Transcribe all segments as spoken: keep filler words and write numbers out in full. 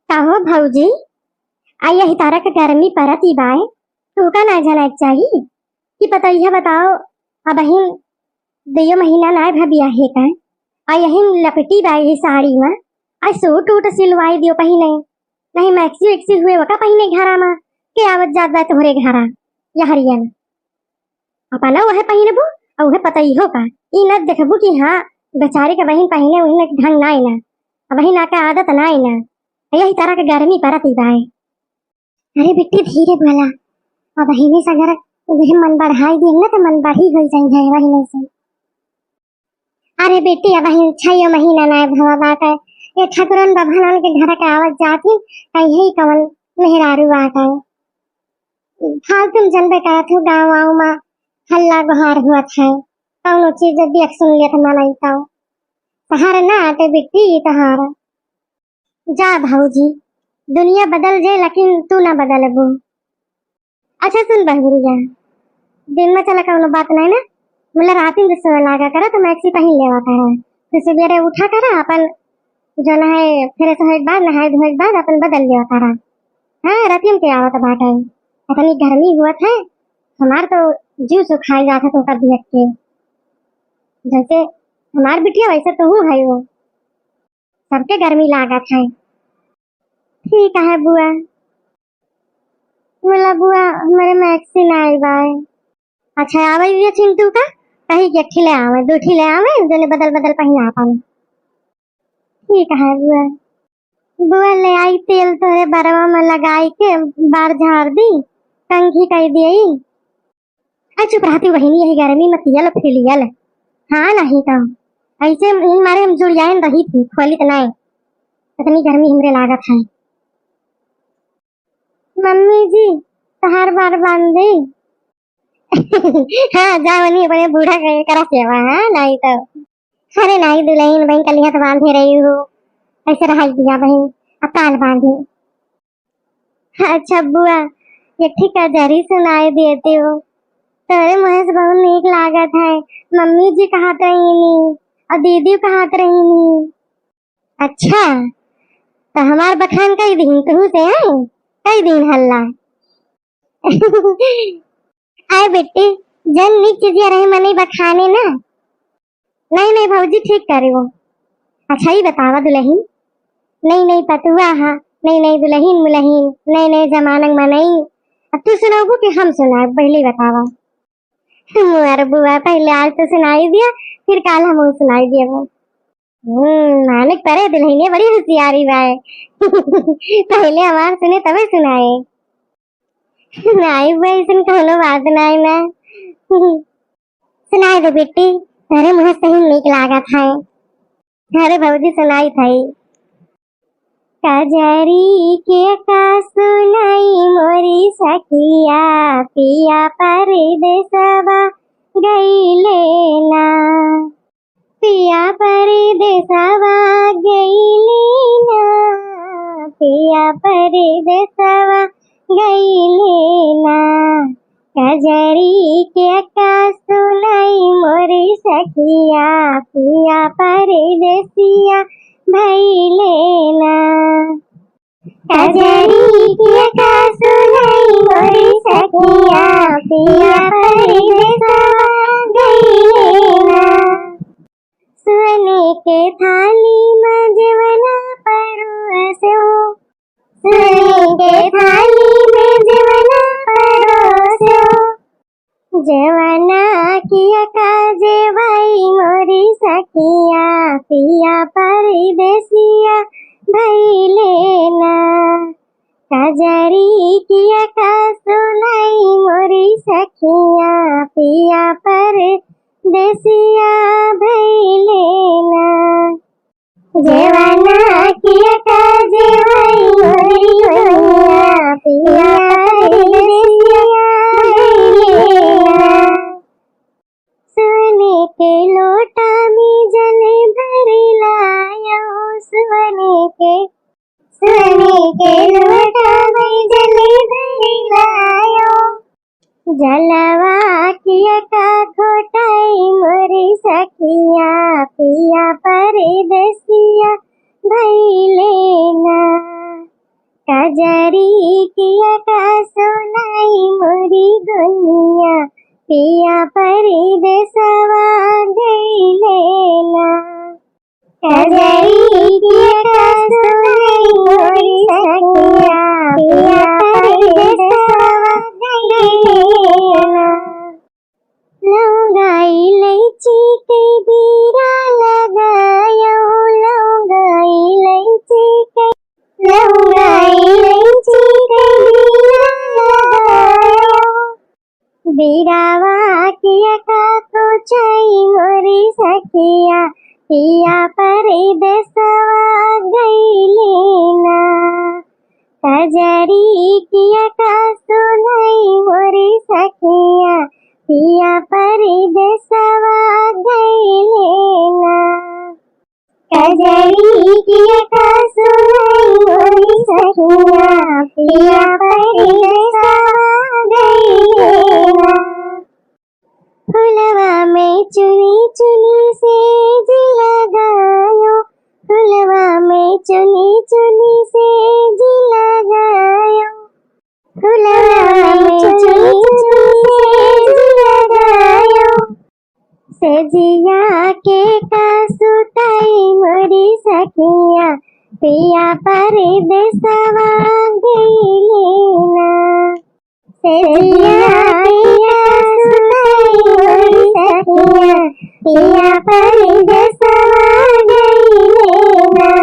का हो भौजी, आ यही तरह के गर्मी परत ही बाय, तू का ना जाना चाही कि पतोहिया बताओ, अबहिन दुइयो महीना नाय भा बियाहे का, आ यही लपटी बाय यही साड़ी में, आ सूट उट सिलवाई दियो पहिने, नहीं मैक्सी वैक्सी हुए वका पहिने घरा में, के आवत जात बाय तोहरे घरा, यहरियन। अपना उहे पहिनबू, अउ उहे पतइहो का। ई न देखबू कि हाँ, बेचारी के बहिन पहिने उहिन ढंग नाई ना। अबहिन आके आदत नाई ना। यही तरह के गर्मी परत ही बाय। अरे बिट्टी, धीरे बोला। अबहिने से अगर उहे मन बढ़ाई दिए ना, तो मन बढ़ी होई जाई है बहिने से। अरे बेटी, अबहिन छयो महीना नाय भवा बाटे। ये ठकुरन बभनन के घर के आवत जात ही, कहीं ही कवन मेहरारू बाटे। फालतू में जनबे करत हो, गाँव वाँव में हल्ला गुहार हुअत है, कौनो चीज जब देख सुन लेत मनई तो। तहार ना आटे बिट्टी, तहार। जा भौजी, दुनिया बदल जाए, लेकिन तू ना बदलबू। अच्छा सुन बहुरिया, दिन में चला कौनो बात नहीं ना, मुला रात में सोए लागा करा तो मैक्सी पहिन लेवा करा, फिर सुबेरे उठा करा अपन जो नहाए fresh होए के बाद, नहाए धोए के बाद अपन बदल लेवा करा। हाँ, रातिम के आवत बाटे, इतनी गर्मी हुअत है, हमार तो जीव सुखाई जात है तोका देख के। जैसे हमार बिटिया वैसे तू है वो, सबके गर्मी लागत है। ठीक है बुआ। बोला बुआ, हमरे मैक्सी ना आई बाय। अच्छा, आवे ये चिंटू का, कही के एक ठिले आवे, दो ठिले आवे, जोने बदल बदल पहिना पावे। ठीक है बुआ। बुआ ले आई तेल तोरे बरवा में लगाई के बार झाड़ दी, कंघी कई दिए। आ चुप रहती बहिनी, यही गर्मी में पियल फिलियल। हाँ नहीं तो ऐसे इन मारे हम जुड़ियाइन रही थी, खोली तो नहीं। इतनी गर्मी हमरे लागत है। मम्मी जी, तहार बार बांध दे। हाँ, जा वनी अपने बूढ़ा के करा सेवा, हाँ, नहीं तो। अरे नहीं दुलहिन, बहिन कलिया तो बांधे रही हो, ऐसे रह दिया बहिन, अब काल बांधी। अच्छा बुआ, ये ठीक कजरी सुनाई देती हो, तोरे मुँह से बहुत नीक लागत है। मम्मी जी कहत रहीनी और दीदी कहत रहीनी। अच्छा, तो हमार बखान कई दिन तुहू से है, कई दिन हल्ला। आए बेटी, जन नीक चीजिया रही मनई बखाने ना। नहीं नहीं भौजी, ठीक करे वो। अच्छा ही बतावा दुलहिन, नई नई पतुआ हा, नई नई दुलहिन मुलहिन, नए नए जमानक मनई। अब तू सुनाबू कि हम सुनाब, पहले बतावा। मोर बुआ, पहले आज तो सुनाई दिया, फिर काल हम सुनाई दिया वो। हम्म, मानिक परे दुलहिने बड़ी होशियारी बाय। पहले हमार सुने तबे सुनाए। नाई बुआ, ऐसन कौनो बात नाई ना। सुनाई दे बेटी, तोरे मुँह से ही नीक लागत है। अरे भौजी सुनाई थई। कजरी के का सुनाई मोरी सखिया, पिया परदेसवा गईले ना। पिया परदेसवा गईले ना, पिया परदेसवा गईले ना। कजरी के का सुनाई मोरी सखिया, पिया परदेसिया भईले ना। कजरी के का सुनाई मोरी सखिया, पिया परदेसवा गईले ना। सोने के थाली में जेवना परोसे हो, सोने के थाली में जेवना परोसे हो। जेवना किया का जेवाई मोरी सखिया, पिया परदेसिया भईले ना। कजरी किया का सुनाई मोरी सखिया, पिया परदेसिया भईले ना। जेवना किया का जेवाई मोरी सखिया, पिया परदेसिया भईले ना। सोने के लोटा में जल भर लायो, सोने के, सोने के लोटा में जल भर लायो। जलवा किया का खोटाई मोरी सखिया, पिया परदेसिया भईले ना। जरी किया का सुनाई मोरी दुनिया, पिया परदेसवा गइले ना। कजरी किया का सुनाई मोरी सखिया, पिया परदेसवा गइले ना। लौंगा इलायची के बीरा लगायो, लौंगा इलायची के, लौंगा इलायची के बीरा लगायो। बीरावा किया का कुचाई मोरी सखिया, पिया परदेसवा गइले ना। कजरी किया का सुनाई मोरी सखिया, पिया परदेसवा गइले ना। कजरी किया का सुनाई मोरी सखिया, पिया परदेसवा गइले ना। फुलवा में चुनी चुनी सेज लगायो, फुलवा में चुनी चुनी सेज लगायो, फुलवा में चुनी चुनी सेज लगायो। सेजिया के का सुताई मोरी सखिया, पिया परदेसवा गइले ना। सेजिया के का सुताई मोरी सखिया, पिया परदेसवा गइले ना।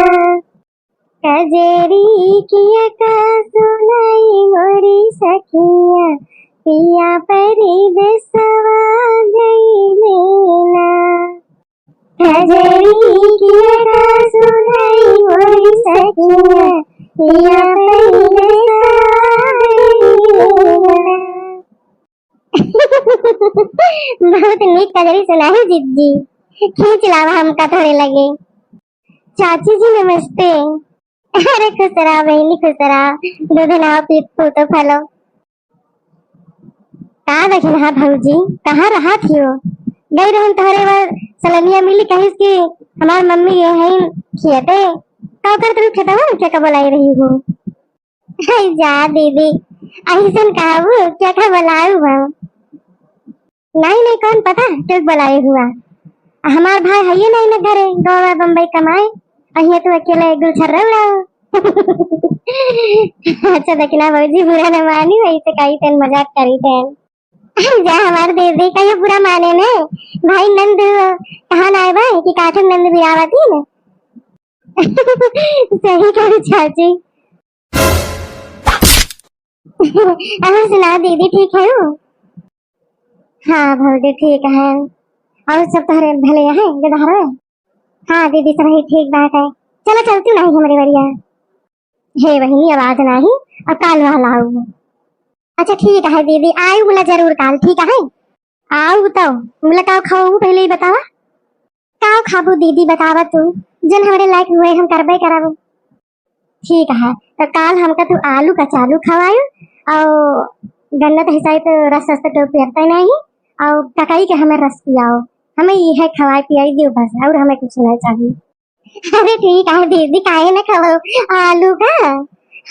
कजरी किया का सुनाई मोरी सखिया, पिया परदेसवा गइले ना। कजरी किया का सुनाई मोरी सखिया, पिया परदेसवा गइले ना। बहुत नीक कजरी सुनाही जिज्जी, खींच लावा हमका तोहरे लगे। चाची जी नमस्ते। अरे खुश रहा बहिनी, खुश रहा, दूध नाव पीत फूटो फलो। का दखिनहा भौजी, कहाँ रहत हियो? गई रहन तोहरे बर सलनिया मिली, कहिस कि हमार मम्मी ये हैं खियते। का करत रहू खेतवा, क्या का बोलाई रही हो? हाय जा दीदी, अइसन कहबू, क्या का बोलाऊ बा? नहीं, नहीं, कौन पता, क्यों बोलाए हुआ? हमार भाई है ये नहीं ना घरे, गाँव में बम्बई कमाए, अहिए तू अकेले गुलछर्रा उड़ाओ। अच्छा, दखिनहा भौजी, बुरा न मानी, वैसे कही तेन, मजाक करी तेन। जा हमार दीदी, कहियो बुरा माने ने, भाई नंद कहाँ ना आए भाई, कि काठन नंद बिरावती ने। सही कहू चाची। और सुना दीदी, ठीक है हो? हाँ भौजी, ठीक है। और सब तोहरे भले हैं, गदहरा? हाँ दीदी, सब ही ठीक बात है। चलो चलती नहीं हमरे बढ़िया। हे बहिनी, अब आज नाही, अब काल वाला आऊ। अच्छा ठीक है दीदी, आऊ बोला जरूर काल, ठीक है? आऊ तो बोला का खाऊ पहले ही बतावा। का खाबू दीदी, बतावा तू, जन हमरे लायक हुए हम करबे करब। ठीक है, तो काल हमका तू आलू कचालू खवायू, और गन्ना तो हिसाई तो रस रस तो केहू पियरते नहीं, और ककई के हमें रस पियाओ, हमें यह खवाई पियाई दियो बस, और हमें कुछ नहीं चाहिए। अरे ठीक है दीदी, काहे ना खाओ आलू का,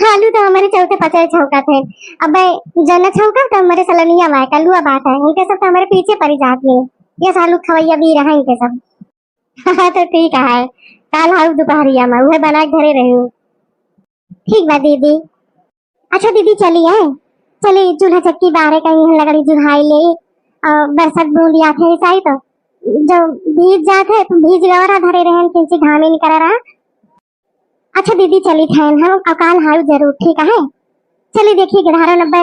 आलू तो हमारे चलते पचे छौका थे। अबे जो न छौका तो हमारे सलोनिया माय का लुआ बात है, उनके सब तो हमारे पीछे पड़ी जाती है, ये आलू खवैया भी रहा इनके सब। हाँ, तो ठीक है, काल हाउ दोपहरिया में उहे बना के धरे रही। ठीक बा दीदी। अच्छा दीदी, चली है, चली चूल्हा चक्की बारे कहीं लकड़ी जुहाई ले, और बरसात बूंद आत है, ऐसा ही तो जो भीज जात है, तो भीज गवरा धरे रहन, किंची घामे निकल रहा। अच्छा दीदी, चली थैन हम, और काल हाउ जरूर, ठीक है? चली देखी, ग्यारह नब्बे,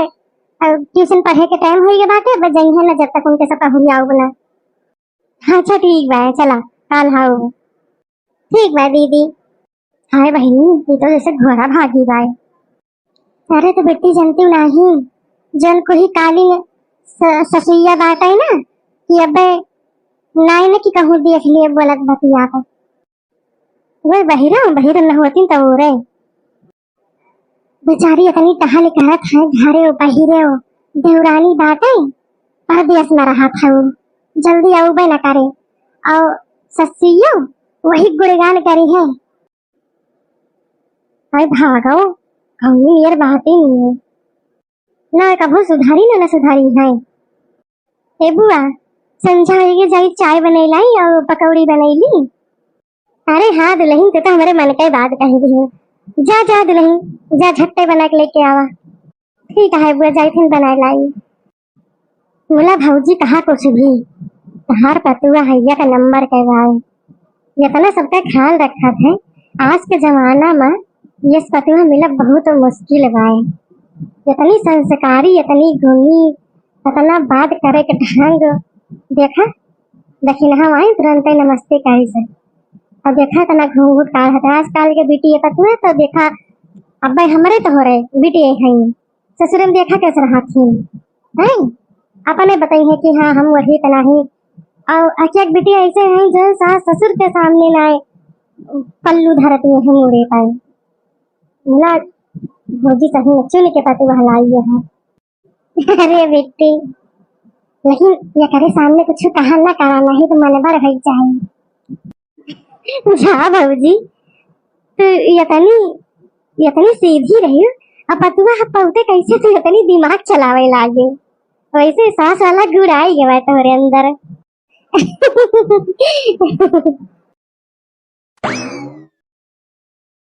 और ट्यूशन पढ़े के टाइम होई गए बाटे, बस जइहे ना जब तक उनके सब पहुँच आओ ना। अच्छा ठीक बा, चला, काल हाउ। ठीक बा दीदी। हाय बहिनी, ये तो जैसे घोड़ा भागी बाय। अरे तो बेटी, जनती नाही, जन कोही काली स-, ससुइया बाटे ना, कि अबे नाई ने कि कहूँ देख लिए बोलत बतिया को। वो बहिरो, बहिरो न होती तो वो रे। बेचारी इतनी टहल करत है, घरे ओ बहिरे ओ, देवरानी बाटे, परदेस में रहत है, जल्दी आउबे न करे। और ससुइयो वही गुणगान करी है। अरे भागो, कौनी नियर बात ही नहीं है। ना कभो सुधारी ना, ना सुधारी है। ए बुआ, संझा होइगे, जाई चाय बनैलाई और पकौड़ी बनैली। अरे हाँ दुलहिन, तू तो हमरे मन के बात कह दिहू। जा जा दुलहिन, जा झट्टे बना के लेके आवा। ठीक है बुआ, जाई फिर बनाए लाई। बोला भौजी, कहा कुछ भी, तहार पतुआ है एक नंबर के बाय। इतना सबका ख्याल रखत है। आज के जमाना में ये पतुआ मिलब बहुत मुश्किल बाय। इतनी संस्कारी, इतनी गुणी, इतना बात करे के ढंग। देखा, दखिनहा आई तुरंते नमस्ते करी से। अब देखा, इतना घूंघट काढ़त है आजकल के बिटिया पतुआ। तो देखा, अब भाई हमरे तो हो रहे बिटिया हैं, ससुर में देखा कैसे रहत ही, हैं? अपने बताई है कि हाँ, हम वही तना ही। और एक एक बिटिया ऐसे हैं जो सास ससुर के सामने ना पल्लू धरती है मुड़े पाए। ना, भौजी सही में चुन के पतुआ लाई है। अरे बेटी, लेकिन ये करे सामने कुछ कहा ना करा, नहीं तो मन बड़ हो जाए। जा भौजी, तू इतनी, इतनी सीधी रही, अब पतुआ बहुते कैसे तू इतनी दिमाग चलावे लागे, वैसे सास वाला गुण आई गवा तोहरे अंदर।